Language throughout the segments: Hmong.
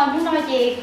Hnub no ces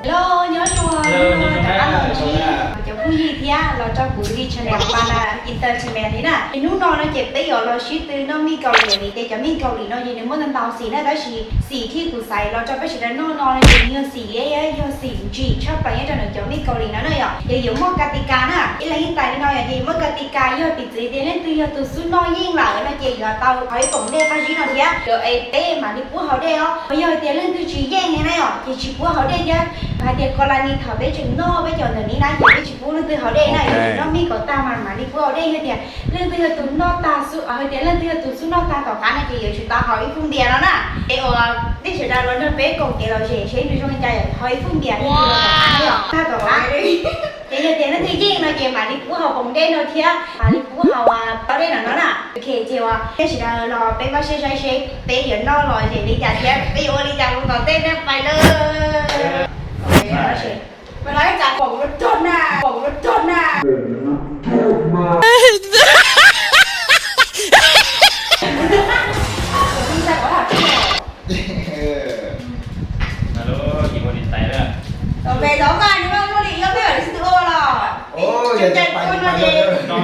Hello, nyob zoo, nyob zoo rov qab los ntsib cov phooj ywg thiab los rau kuv li channel Pala Entertainment li na. Ces hnub no no ces peb yuav los sib tw noj mij Kaus Lim vim tias cov mij Kaus Lim no ces nws muaj ntau ntau xim na, tab sis xim thiab kuv xaiv los rau peb sawv daws noj no no ces nws yog xim liab, yog xim ntsim tshaj plaws nyob rau ntawm cov mij Kaus Lim no na yom. Ces yuav muaj ka ti ka na, ib leeg ib tais li no yom, ces yuav muaj ka ti ka yog piv txwv tias leej twg yog tus xub noj yeej lawm no ces yuav tau haus ib poom dej qab zib no thiab, yuav es peb mam li pub haus dej os. Yog tias leej twg tsis yeej na yom, ces tsis pub haus dej thiab. Hais tias ko la ni thaum peb tseem noj peb cov ntawm ni na ces peb tsis pub leej twg haus dej na, yog noj mij kom tag mas mam li pub haus dej. Yog tias leej twg yog tus noj tag xub, hais tias leej twg yog tus xub noj tag tom qab no ces yuav tsum tau haus ib foob npias no na. Es uas nej sawv daws los nrog peb koom kev lom zem seb nws zoo li cas, haus ib foob npias leej twg los tom qab na yom, tag tom qab. Ces yog tias leej twg yeej no ces mam li pub haus poom dej no thiab mam li pub haus pob dej no no na. Ok, ces uas nej sawv daws los peb npaj siab saib seb peb yuav noj lom zem li cas thiab peb yuav ua li cas mus tom ntej na, pais lawm. Alo, ces ua niam tais lawm. Tom pem tod mas nws muaj muaj li ib ob peb lub xib tw ua los. Peb no,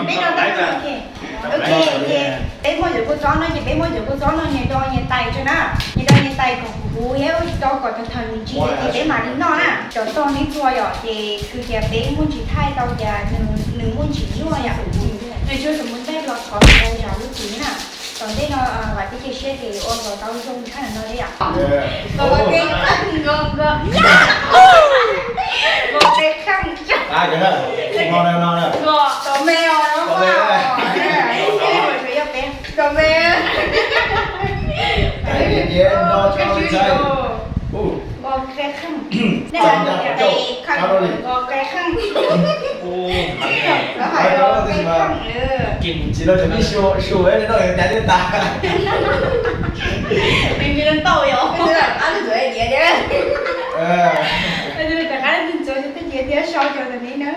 peb muaj cov kua txob no ces peb muaj cov kua txob no nyias do nyias tais tso na. Nyias do nyias tais kom huv huv thiab do kom tawg tawg nws ntsim ces peb mam li noj na. Cov tog neb txhua yom, ces kws tias peb muaj ntsis thaij tau tias nws muaj ntsis nyuaj yom. Nws tsuas mus ntaj los qhov nws tau zam lub txiv na. Tom ntej no vam thiab cia siab tias yuav ua kom tau zoo tshaj no li yom. Nqos ke kheej, nqos, nqos, nqos ke kheej. Nqos tom me os, tom me. Tom me. Nqos ke kheej. Nej hais tias ke kheej, nqos ke kheej. Nqos ke kheej. Tsis tau cov pib su su no cas thiaj tas. Nws nws ntau yom. Ab lub ntxuav diav thiab. Rov qab ntxuav tej diav thiab so cov ntawm ne na.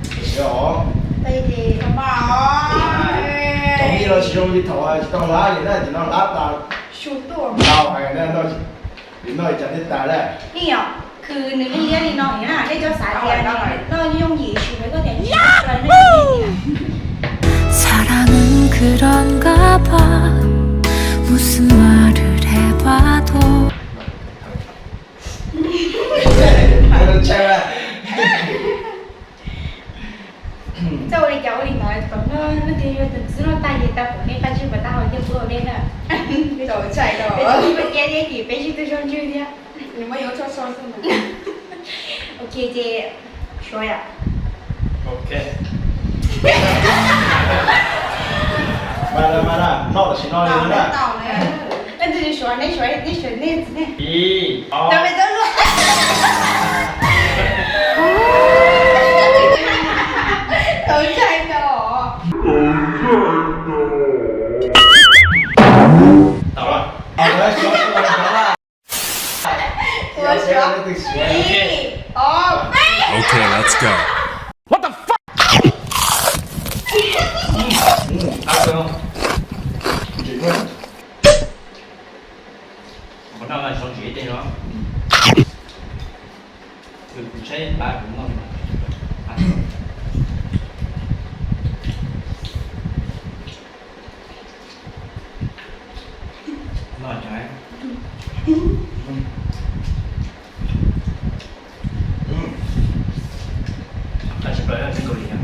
Tsis os. Tau ib los tsis zoo li thaum tsis tau hlab li na, ces no hlab tas. Su tuaj. Tau hais na, no, li no cas thiaj tas na. Ij yom, khwv nws liab liab li no na, nej cov xav tias noj yooj yim su koj tias saram은 그런가 봐. 무슨 말을 해봐도 Txawj ua li cas ua li ntawd, kom noj leej twg yog tus xub noj tag ces tau kom nej qab zib puas tau haus thiab pub haus dej na. Peb tsis muaj kiab thiab ces peb sib tw so ntswg thiab. Ok ces suav yom. Mas mas noj tam sim no li na. Leej twg suav, neb suav, neb suav nej txiv ne. Tau me tub luaj. Tau ntshai no. Tau lawm. Ua suav. Ib, ob, peb. Okay, let's go. What the fuck? Qhov no so ntsim tej no. Kuv tshaib plab kuv noj. Noj cov qab tshaj plaws yog txiv Kaus Lim na.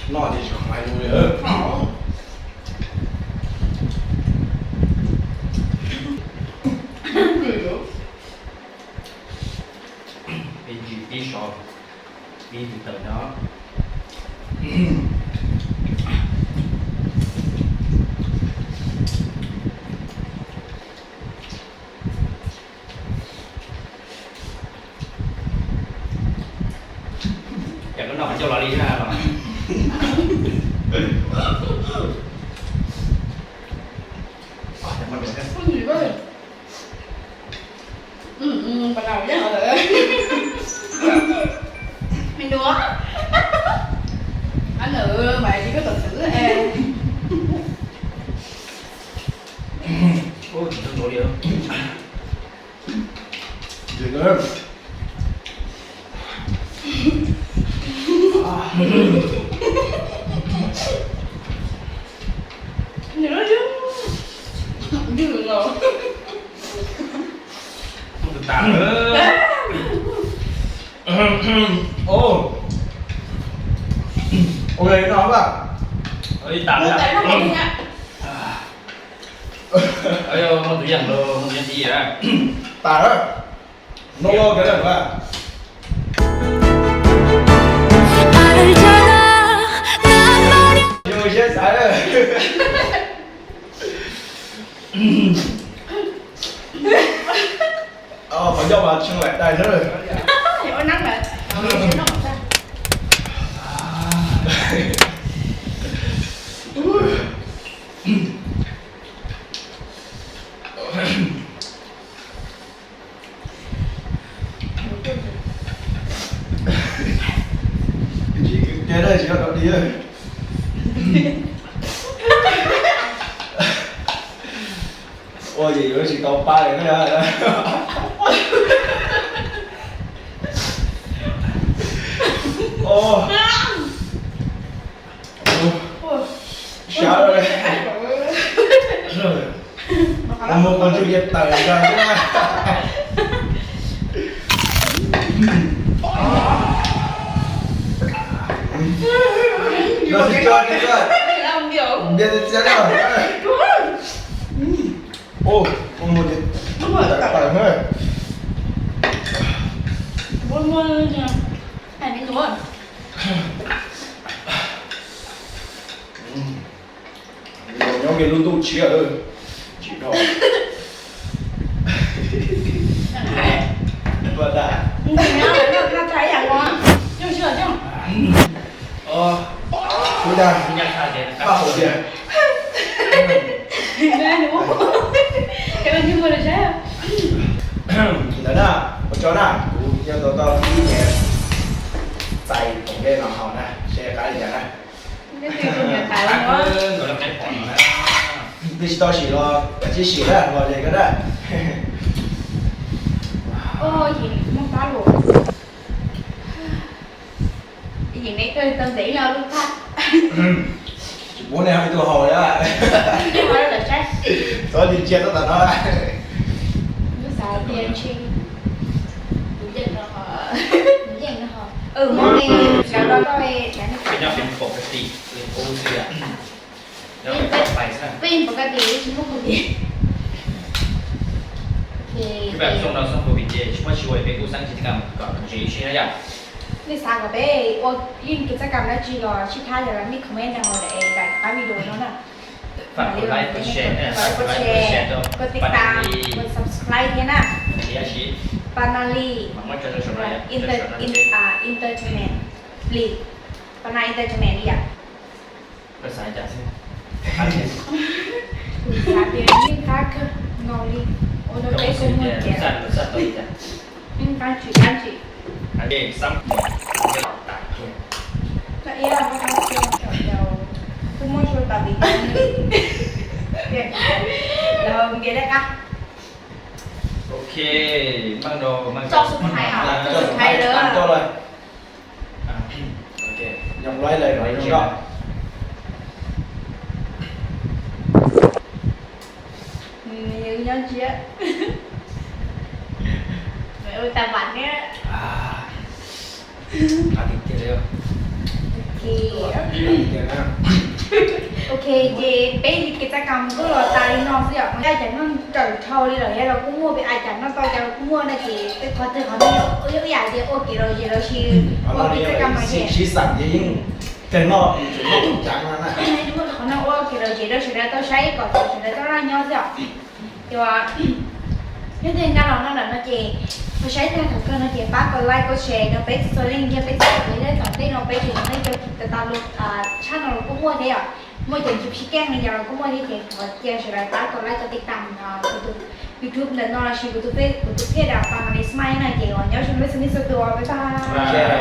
Noj ces tsis khoom hais lus li. Peb ntsis pib so, pib tus tawm no. Cas koj noj qhov ncauj los li na los? Ui, ui, ui, ui. Mày đùa. Anh Lự, mày chỉ có tự tử em. Ôi, chỉ có đổ đi đâu. Dễ lắm. Dữ lắm. Không tự tả nữa. Ô. Ok, no ba. Ơi, tả nữa. Ơi, không tự dặn đâu, không tự dặn gì á. Tả đó. Nó vô cái này ba. Vô dễ xài đó. Ơ, khỏi dâu mà, chân lại đây nữa. Ủa, nắng rồi. Tsis, tsis, tsis, tsis, tsis. Ua ces yuav tsis tau pa li na. Ua, sab lawm. Ua, muaj qhov ntsuj ces tawm zog xwb na. Los tsis tso, tsis tso. Npias txias na. Ua, ua, muaj ces tawm na. Nyob kiag lub ntuj tshiab, tsis dhau. Ua da. Ua da. Paj hauv tiag. Ntawd na, ua tsaug na, kuv nyob tau tau ib niag txais tom ntej no haus na, seb qab li cas na. Twb tsis tau sim los kav tsij sim na, los ze koj na. Tsis pub nej ib tug haus li. Txhob ntsia tsiaj tab tom no. Peb nyob peb pom kab tis li qub xwb yom. Peb pom kab tis tsis muaj qhov tis. Peb pom xyoo no xyoo covid ces tsis muaj tsis ua peb kuj xaab tsis kam kom ntsis ib sib na yom. Nej xav kom peb ua ib kiv txoj kam dab tsi los sib thab yog nej comment rau hauv daim qab video no na. Koj like, koj share, koj tiv tam, koj subscribe thiab na. Panali, Entertainment, please. Panali Entertainment li yom. Kuv xav tias nej qab kawg nkaus li, ua rau peb kuj muaj tias qab tsis qab tsis. Koj ib los koj qab tsis kuj muaj sua tas vim los ntiav dej qab. Ok, tso subscribe, tso subscribe lawm. Nyob tsiab. Ua tas vam thiab. Ok, ces peb kiv txaj kam kuj los tas li no xwb yom. Ai cas noj raws dhau li lawm thiab los kuj muaj, peb ai cas noj tau cas los kuj muaj na, ces peb qhov twg qhov no yog ib yam tias ua kev lom zem lossis ua kiv txaj kam no ces sib xam ces yeej kawg noj, qhov no ua kev lom zem rau sawv daws tau saib kom sawv daws tau laj nyob xwb yom. Ces nyob tej nqa los no lawm no ces Ho saib tag thaum kawg no ces pab kom like kom share no peb txhua leej yog peb txhua leej tom ntej no peb tseem muaj ib co tas tas los tshaj no los kuj muaj thiab yom. Muaj cov ntsis phij keej li yom los kuj muaj thiab ces thov cia sawv daws pab kom like kom tiv tam kuv tus YouTube ntawm no lossis kuv tus Face kuv tus page Pam Malis Smile no ces uas nyob zoo peb txhua leej txhua tus, bye bye.